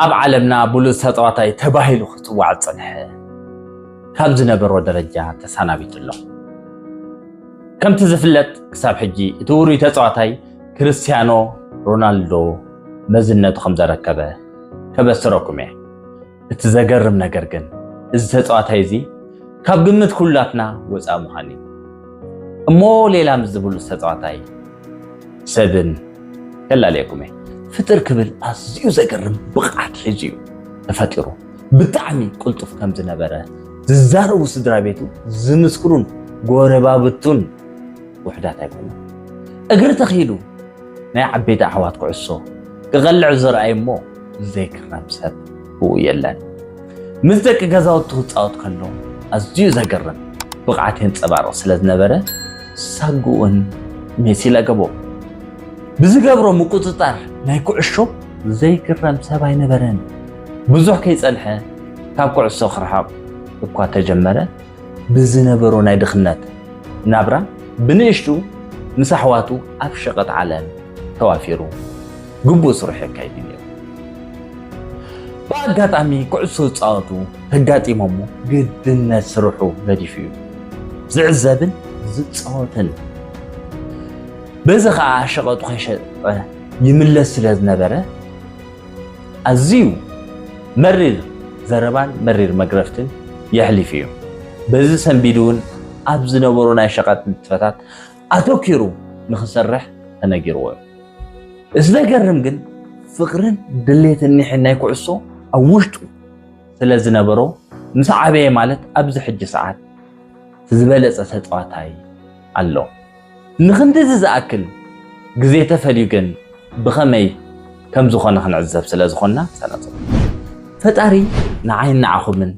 ኣብ ዓለምና ብሉጽ ተጻዋታይ ተባሂሉ ክጽዋዕ ዝጸንሐ ካብ ዝነበሮ ደረጃ ተሰናቢቱ ኣሎ። ከምቲ ዝፍለጥ ክሳብ ሕጂ እቲ ውሩይ ተጻዋታይ ክርስቲያኖ ሮናልዶ መዝነቱ ከም ዘረከበ ከበስረኩም እየ። እቲ ዘገርም ነገር ግን እዚ ተጻዋታይ እዚ ካብ ግምት ኩላትና ወጻኢ ምዃኑ እዩ። እሞ ሌላ ምስ ዝብሉ ተጻዋታይ ሰብን ከላለየኩም እየ። ፍጥር ክብል ኣዝዩ ዘገርም ብቕዓት ሒዙ እዩ ተፈጢሩ። ብጣዕሚ ቅልጡፍ ከም ዝነበረ ዝዛረቡ ስድራ ቤቱ ዝምስክሩን ጎረባብቱን ውሕዳት ኣይኮኑን። እግሪ ተኺሉ ናይ ዓበይቲ ኣሕዋት ኩዕሶ ክቐልዕ ዝረኣይ እሞ ዘይክረም ሰብ ብኡ የለን። ምስ ደቂ ገዛውቱ ክጻወት ከሎ ኣዝዩ ዘገርም ብቕዓት የንጸባርቕ ስለ ዝነበረ ሳጉኡን ሜሲ ለገቦ። ብዝገብሮ ምቁጽጻር ናይ ኩዕሾ ዘይክረም ሰብ ኣይነበረን። ብዙሕ ከይጸንሐ ካብ ኩዕሶ ክርሓቕ እኳ ተጀመረ፣ ብዝነበሮ ናይ ድኽነት ናብራ ብንእሽቱ ምስ ኣሕዋቱ ኣብ ሸቐጥ ዓለም ተዋፊሩ ግቡእ ስርሑ የካይድ እዩ ነይሩ። ብኣጋጣሚ ኩዕሶ ዝጻወቱ ተጋጢሞሞ ግድነት ስርሑ ገዲፉ እዩ ዝዕዘብን ዝጻወትን። በዚ ኸኣ ሸቐጡ ከይሸጠ ይምለስ ስለ ዝነበረ ኣዝዩ መሪር ዘረባን መሪር መግረፍትን የሕሊፍ እዩ። በዚ ሰንቢዱ እውን ኣብ ዝነበሩ ናይ ሸቐጥ ንጥፈታት ኣተኪሩ ንኽሰርሕ ተነጊርዎ እዩ። እቲ ዘገርም ግን ፍቕርን ድሌትን ኒሕን ናይ ኩዕሶ ኣብ ውሽጡ ስለ ዝነበሮ ምስ ዓበየ ማለት ኣብዚ ሕጂ ሰዓት እቲ ዝበለጸ ተጻዋታይ ኣሎ። ንኽንድዚ ዝኣክል ግዜ ተፈልዩ ግን ብኸመይ ከም ዝኾነ ክንዕዘብ ስለ ዝኾንና ሰናጸ ፈጣሪ ንዓይን ንዓኹምን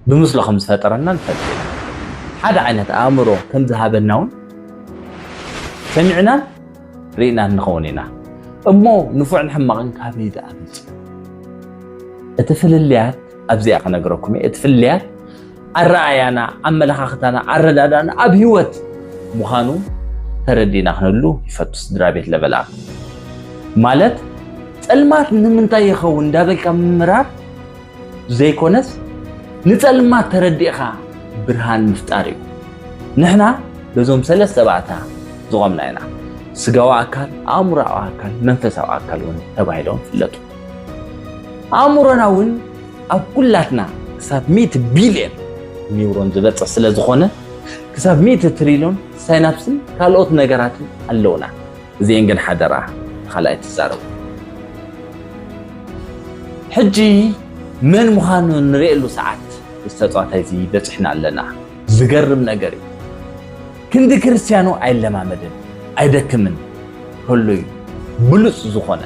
ብምስሎ ከም ዝፈጠረና ንፈልጥ ኢና። ሓደ ዓይነት ኣእምሮ ከም ዝሃበና እውን ሰሚዕናን ርኢናን ንኸውን ኢና። እሞ ንፉዕን ሕማቕን ካበይ ደኣ መጺኡ? እቲ ፍልልያት ኣብዚኣ ክነግረኩም እየ። እቲ ፍልልያት ኣረኣያና፣ ኣመለኻኽታና፣ ኣረዳዳና ኣብ ህይወት ምዃኑ ተረዲእና ክንህሉ ይፈቱ ስድራ ቤት ለበላ። ማለት ጸልማት ንምንታይ ይኸውን እንዳበልካ ምምራር ዘይኮነስ ንጸልማት ተረዲእኻ ብርሃን ምፍጣር እዩ። ንሕና በዞም ሰለስተ ባእታ ዝቖምና ኢና። ስጋዊ ኣካል፣ ኣእምሮኣዊ ኣካል፣ መንፈሳዊ ኣካል እውን ተባሂሎም ይፍለጡ። ኣእምሮና እውን ኣብ ኩላትና ክሳብ ሚእቲ ቢልዮን ኒውሮን ዝበጽሕ ስለ ዝኾነ ክሳብ ሚእቲ ትሪልዮን ሳይናፕስን ካልኦት ነገራትን ኣለውና። እዚኤን ግን ሓደራ ንኻልኣይ ትዛረቡ። ሕጂ መን ምዃኑ ንርእየሉ ሰዓት ምስ ተጻዋታይ እዚ በጺሕና ኣለና። ዝገርም ነገር እዩ። ክንዲ ክርስቲያኖ ኣይለማመድን፣ ኣይደክምን፣ ከሎ እዩ ብሉጽ ዝኾነ፣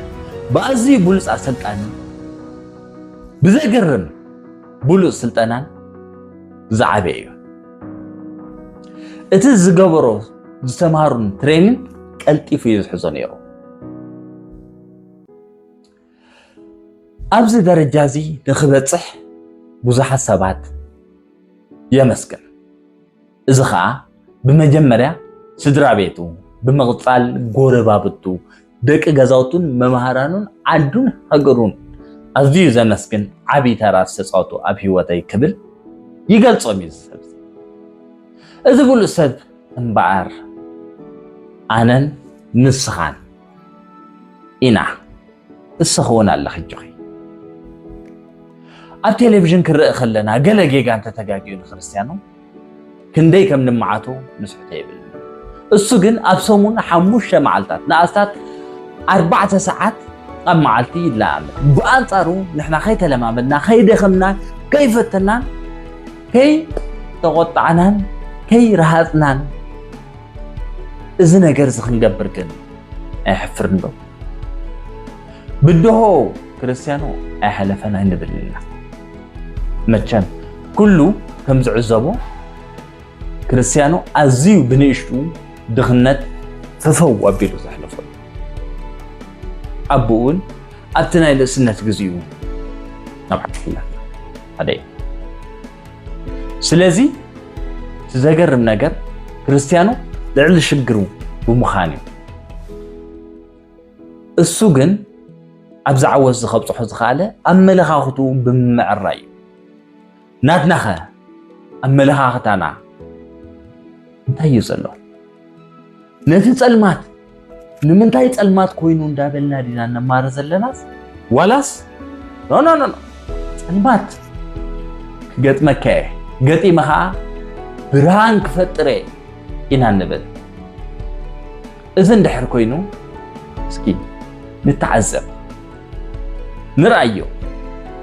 ብኣዝዩ ብሉጽ ኣሰልጣኒ፣ ብዘገርም ብሉጽ ስልጠናን ዝዓበየ እዩ። እቲ ዝገበሮ ዝተምሃሩን ትሬኒን ቀልጢፉ እዩ ዝሕዞ ነይሩ። ኣብዚ ደረጃ እዚ ንኽበጽሕ ብዙሓት ሰባት የመስግን። እዚ ኸኣ ብመጀመርያ ስድራ ቤቱ፣ ብምቕጻል ጎረባብቱ፣ ደቂ ገዛውቱን መምሃራኑን ዓዱን ሃገሩን ኣዝዩ ዘመስግን ዓቢ ተራ ዝተጻወቱ ኣብ ህይወተይ ክብል ይገልጾም እዩ እዚ ሰብ እዚ። እዚ ብሉጽ ሰብ እምበኣር ኣነን ንስኻን ኢና። እስኺ እውን ኣለኺ ኣጆኺ። ኣብ ቴሌቪዥን ክንርኢ ከለና ገለ ጌጋ እንተተጋግዩ ንክርስቲያኖ ክንደይ ከም ንምዓቶ ንስሕቶ የብልን። እሱ ግን ኣብ ሰሙን ሓሙሽተ መዓልታት ንኣስታት ኣርባዕተ ሰዓት ኣብ መዓልቲ ይለኣም። ብኣንጻሩ ንሕና ከይተለማመድና፣ ከይደኸምና፣ ከይፈተናን፣ ከይተቖጣዕናን፣ ከይረሃጽናን እዚ ነገር እዚ ክንገብር ግን ኣይሕፍርን ዶ? ብድሆ ክርስቲያኖ ኣይሓለፈን ኣይንብልን ኢና። መቸም ኩሉ ከም ዝዕዘቦ ክርስቲያኖ ኣዝዩ ብንእሽቱ ድኽነት ፈፈው ኣቢሉ ዘሕለፎ እዩ። ኣቦኡ እውን ኣብቲ ናይ ንእስነት ግዜኡ ናብ ዓዲ ሓደየ። ስለዚ እቲ ዘገርም ነገር ክርስቲያኖ ልዕሊ ሽግሩ ብምዃን እዩ። እሱ ግን ኣብዚ ዓወት እዚ ከብፅሖ ዝኸኣለ ኣመለኻኽትኡ ብምምዕራይ እዩ። ናትናኸ ኣመለኻኽታና እንታይ እዩ ዘሎ? ነቲ ጸልማት ንምንታይ ጸልማት ኮይኑ እንዳበልና ዲና እነማረ ዘለናስ? ዋላስ ኖ ኖ ኖ ኖ፣ ጸልማት ክገጥመካ እየ፣ ገጢመ ኸኣ ብርሃን ክፈጥር እየ ኢና እንብል። እዚ እንድሕር ኮይኑ እስኪ ንተዓዘብ፣ ንርኣዮ፣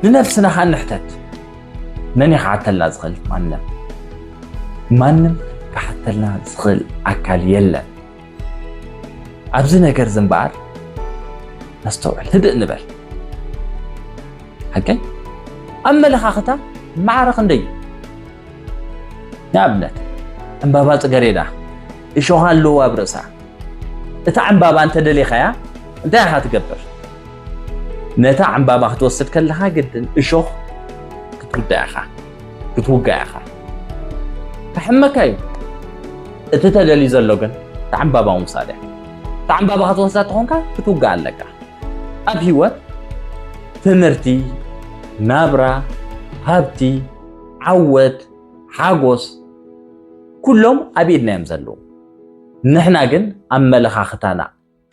ንነፍስና ኸኣ ንሕተት። መን እዩ ክሓተልና ዝኽእል? ማንም። ማንም ክሓተልና ዝኽእል ኣካል የለን። ኣብዚ ነገር እዚ እምበኣር ነስተውዕል፣ ህድእ ንበል። ሓቀይ ኣመለኻኽታ ማዕረ ክንደይ እዩ? ንኣብነት ዕምባባ ጽገሬዳ እሾኽ ኣለዎ ኣብ ርእሳ። እታ ዕምባባ እንተደሊኻያ እንታይ ኢኻ ትገብር? ነታ ዕምባባ ክትወስድ ከለኻ ግድን እሾኽ ክትውዳእ ኢኻ፣ ክትውጋእ ኢኻ። ከሕመካ እዩ። እቲ ተደልዩ ዘሎ ግን እታ ዕምባባ ምውሳድ እያ። እታ ዕምባባ ክትወስዳ ተኾንካ ክትውጋእ ኣለካ። ኣብ ህይወት ትምህርቲ፣ ናብራ፣ ሃብቲ፣ ዓወት፣ ሓጎስ ኩሎም ኣብ ኢድና እዮም ዘለዉ። ንሕና ግን ኣመለኻኽታና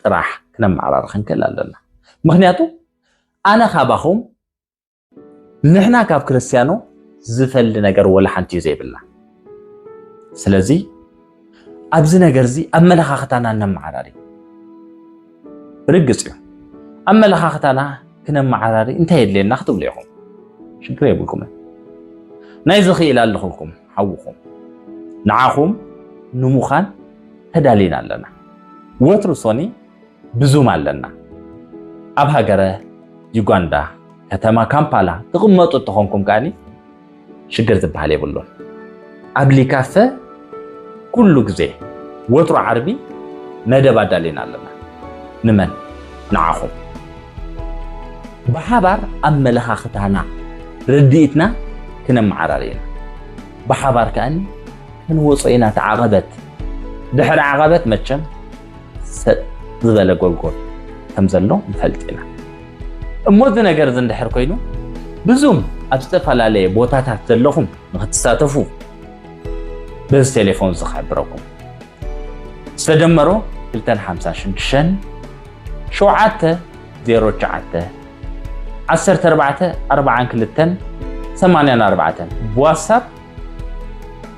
ጥራሕ ክነመዓራሪ ክንክእል ኣለና። ምኽንያቱ ኣነ ካባኹም ንሕና ካብ ክርስትያኖ ዝፈሊ ነገር ወላ ሓንቲ እዩ ዘይብልና። ስለዚ ኣብዚ ነገር እዚ ኣመለኻኽታና ነመዓራሪ። ርግጽ እዩ። ኣመለኻኽታና ክነመዓራሪ እንታይ የድልየና ክትብሉ ኢኹም። ሽግር የብልኩምን። ናይ ዝኽእል ኣለኹልኩም ሓውኹም። ንዓኹም ንምዃን ተዳሊና ኣለና። ወትሩ ሶኒ ብዙም ኣለና። ኣብ ሃገረ ዩጋንዳ ከተማ ካምፓላ ትቕመጡ እንተኾንኩም ከኣኒ ሽግር ዝበሃል የብሉን። ኣብ ሊካፈ ኩሉ ግዜ ወትሩ ዓርቢ መደብ ኣዳሊና ኣለና። ንመን? ንዓኹም። ብሓባር ኣመለኻኽታና ርድኢትና ክነመዓራሪ ኢና። ብሓባር ከኣኒ ክንወጾ ኢና እቲ ዓቐበት። ድሕሪ ዓቐበት መቸም ሰጥ ዝበለ ጎልጎል ከም ዘሎ ንፈልጥ ኢና። እሞ እዚ ነገር እዚ እንድሕር ኮይኑ ብዙም ኣብ ዝተፈላለየ ቦታታት ዘለኹም ንክትሳተፉ በዚ ቴሌፎን እዚ ክሕብረኩም። ዝተደመሮ ክልተ ሓምሳ ሽዱሽተ ሸውዓተ ዜሮ ትሽዓተ ዓሰርተ ኣርባዕተ ኣርባዓን ክልተን ሰማንያን ኣርባዕተን ብዋትሳፕ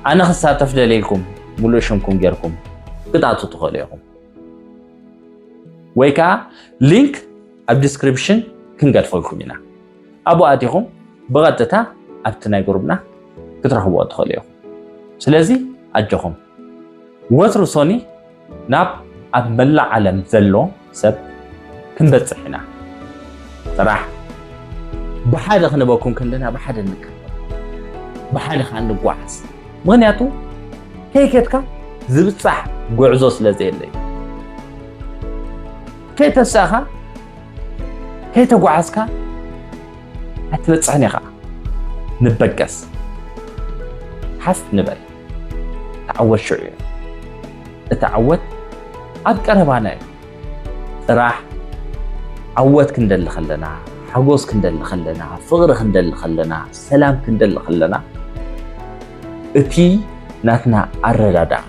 ኣነ ክሳተፍ ደልየ ኢልኩም ሙሉእ ሽምኩም ጌርኩም ክትኣትዉ ትኽእሉ ኢኹም። ወይ ከዓ ሊንክ ኣብ ዲስክሪፕሽን ክንገድፈልኩም ኢና። ኣብኡ ኣቲኹም ብቐጥታ ኣብቲ ናይ ግሩብና ክትረኽብዎ ትኽእሉ ኢኹም። ስለዚ ኣጆኹም። ወትሩ ሶኒ ናብ ኣብ መላእ ዓለም ዘሎ ሰብ ክንበጽሕ ኢና። ጥራሕ ብሓደ ክንበኩም ከለና ብሓደ ንቀመጥ፣ ብሓደ ከዓ ንጓዓዝ። ምኽንያቱ ከይከድካ ዝብጻሕ ጉዕዞ ስለ ዘየለ እዩ። ከይተሳእኻ፣ ከይተጓዓዝካ ኣይትበጽሕን ኢኻ። ንበገስ። ሓፍ ንበል። እቲ ዓወት ሽዑ እዩ። እቲ ዓወት ኣብ ቀረባና እዩ። ጥራሕ ዓወት ክንደሊ ከለና፣ ሓጎስ ክንደሊ ከለና፣ ፍቕሪ ክንደሊ ከለና፣ ሰላም ክንደሊ ከለና፣ እቲ ናትና ኣረዳድኣ፣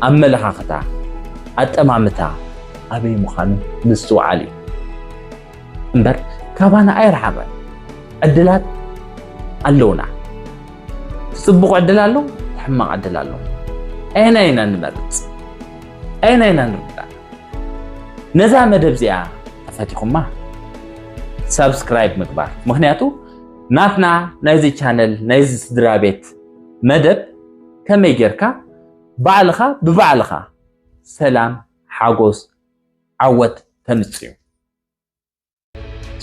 ኣመለኻኽታ፣ ኣጠማምታ ኣበይ ምዃኑ ምስትውዓል እዩ። እምበር ካባና ኣይረሓቐን። ዕድላት ኣለውና። እቲ ጽቡቕ ዕድል ኣሎ፣ እቲ ሕማቕ ዕድል ኣሎ። ኣየናይ ኢና ንመርጽ? ኣየናይ ኢና ንርዳእ? ነዛ መደብ እዚኣ ተፈቲኹማ ሳብስክራይብ ምግባር። ምኽንያቱ ናትና ናይዚ ቻነል፣ ናይዚ ስድራ ቤት መደብ ከመይ ጌርካ ባዕልኻ ብባዕልኻ ሰላም፣ ሓጎስ፣ ዓወት ተምጽእ እዩ።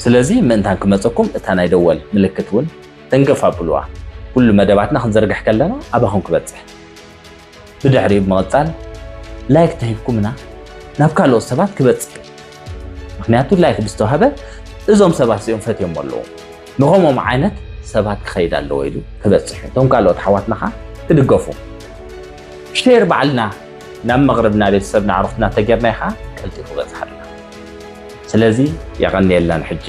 ስለዚ ምእንታን ክመጸኩም እታ ናይ ደወል ምልክት እውን ተንገፍ ኣብሉዋ። ኩሉ መደባትና ክንዘርግሕ ከለና ኣባኹም ክበጽሕ። ብድሕሪኡ ብምቕጻል ላይክ ተሂብኩምና ናብ ካልኦት ሰባት ክበጽሕ እዩ። ምኽንያቱ ላይክ ብዝተዋህበ እዞም ሰባት እዚኦም ፈትዮም ኣለዉ። ንኸምኦም ዓይነት ሰባት ክኸይድ ኣለዎ ኢሉ ክበጽሕ እዩ። እቶም ካልኦት ኣሕዋትና ኸዓ ክድገፉ። ሼር ባዕልና ናብ መቕርብና ቤተሰብና ኣዕሩኽትና ተጌርና ኢኻ ቀልጢፉ በጽሓልና። ስለዚ የቐንየልና ንሕጂ።